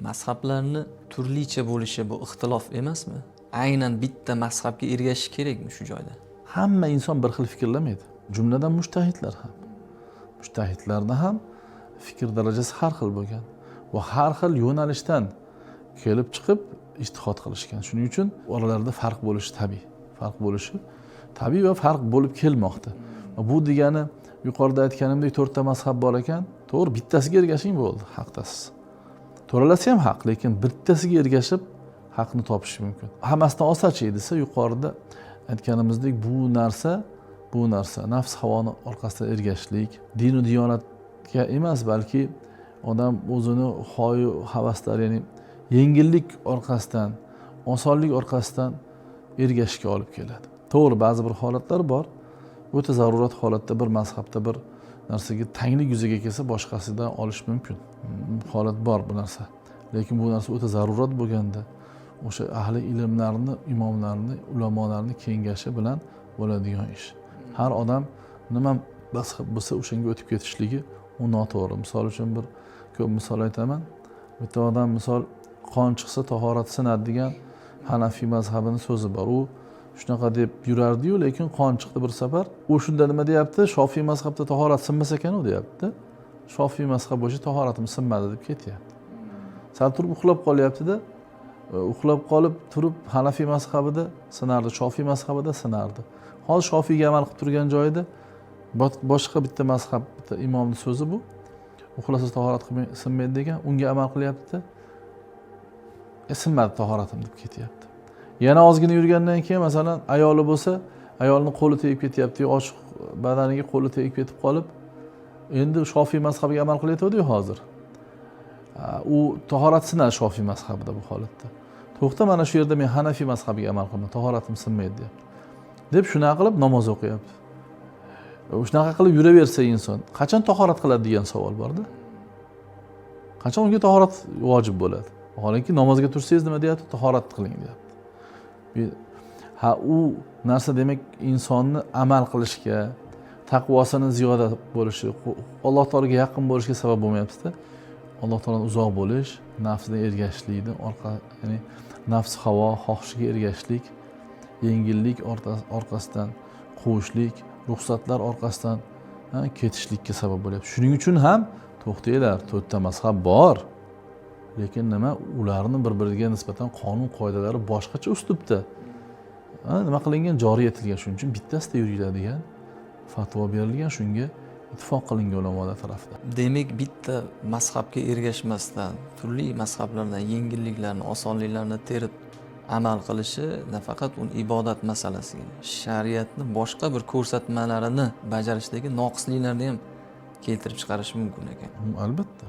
Mazhablarni turlicha bo'lishi bu ixtilof emasmi? Aynan bitta mazhabga ergashish kerakmi shu joyda? Hamma inson bir xil fikrlamaydi, jumladan mujtahidlar ham. Mujtahidlarda ham fikr darajasi har xil bo'lgan va har xil yo'nalishdan kelib chiqib ijtihod qilishgan. Shuning uchun oralarida farq bo'lishi tabiiy, farq bo'lishi tabiiy va farq bo'lib kelmoqda. Va bu degani yuqorida aytganimdek to'rtta mazhab bor ekan, to'g'ri, bittasiga ergashing bo'ldi, haqdasiz. To'ralasi ham haq, lekin bittasiga ergashib haqni topish mumkin. Hammasidan olsachi desa, yuqorida aytganimizdek bu narsa nafs havoni orqasidan ergashishlik, dinu diyonatga emas, balki odam o'zini hoyu havaslari, ya'ni yengillik orqasidan, osonlik orqasidan ergashishga olib keladi. To'g'ri, ba'zi bir holatlar bor, o'ta zarurat holatda bir mazhabda bir narsaga tanglik yuzaga kelsa, boshqasidan olish mumkin holat bor bu narsa. Lekin bu narsa o'ta zarurat bo'lganda o'sha ahli ilmlarni, imomlarni, ulamolarni kengashi bilan bo'ladigan ish. Har odam nima mazhab bo'lsa o'shanga o'tib ketishligi u noto'g'ri. Misol uchun bir ko'p misol aytaman. Bitta odam misol qon chiqsa tahorat sinadi degan Hanafiy mazhabini so'zi bor. U shunaqa deb yurardiyu, lekin qon chiqdi bir safar. U shunda nima deyapti? Shofiy mazhabda tahorat sinmas ekan-u deyapti. Shofiy mazhab bo'yicha tahoratim sinmadi deb ketyapti. Sal turib uxlab qolyaptida, uxlab qolib turib Hanafiy mazhabida sinardi, Shofiy mazhabida sinardi. Hozir Shofiyga amal qilib turgan joyida boshqa bitta mazhab, bitta imomni so'zi bu. Uxlasa tahorat sinmaydi degan, unga amal qilyapti. Sinmadi tahoratim deb ketyapti. Yana ozgina yurgandan keyin masalan ayoli bo'lsa, ayolni qo'li tegib ketyapti, yo ochiq badaniga qo'li tegib ketib qolib, endi Shofiy mazhabiga amal qilayotgandiyu hozir. U tahorat sinadi Shofiy mazhabida bu holatda. To'xta, mana shu yerda men Hanafiy mazhabiga amal qilaman, tahoratim sinmaydi deyapti. Deb shunaqa qilib namoz o'qiyapti. Shunaqa qilib yuraversa inson qachon tahorat qiladi degan savol borda. Qachon unga tahorat vojib bo'ladi? Vaholanki namozga tursangiz nima deyapti? Tahorat qiling deyapti. Ha, u narsa demak insonni amal qilishga, taqvosini ziyoda bo'lishi, Alloh taologa yaqin bo'lishga sabab bo'lmayapti-da. Alloh taolodan uzoq bo'lish, nafsdan ergashishlikni orqa, ya'ni nafs havo xohishiga ergashishlik, yengillik orqasidan quvishlik, ruxsatlar orqasidan ketishlikka sabab bo'lyapti. Shuning uchun ham to'xtanglar, to'rtta mazhab bor. Lekin nima, ularni bir-biriga nisbatan qonun qoidalari boshqacha uslubda. Nima qilingan, joriy etilgan. Shuning uchun bittasida yuriladigan fatvo berilgan, shunga ittifoq qilingan ulamolar tarafidan. Demak, bitta mazhabga ergashmasdan turli mazhablardan yengilliklarni, osonliklarni terib amal qilishi nafaqat uni ibodat masalasiga, shariatni boshqa bir ko'rsatmalarini bajarishdagi noqisliklarni ham keltirib chiqarishi mumkin ekan. Albatta.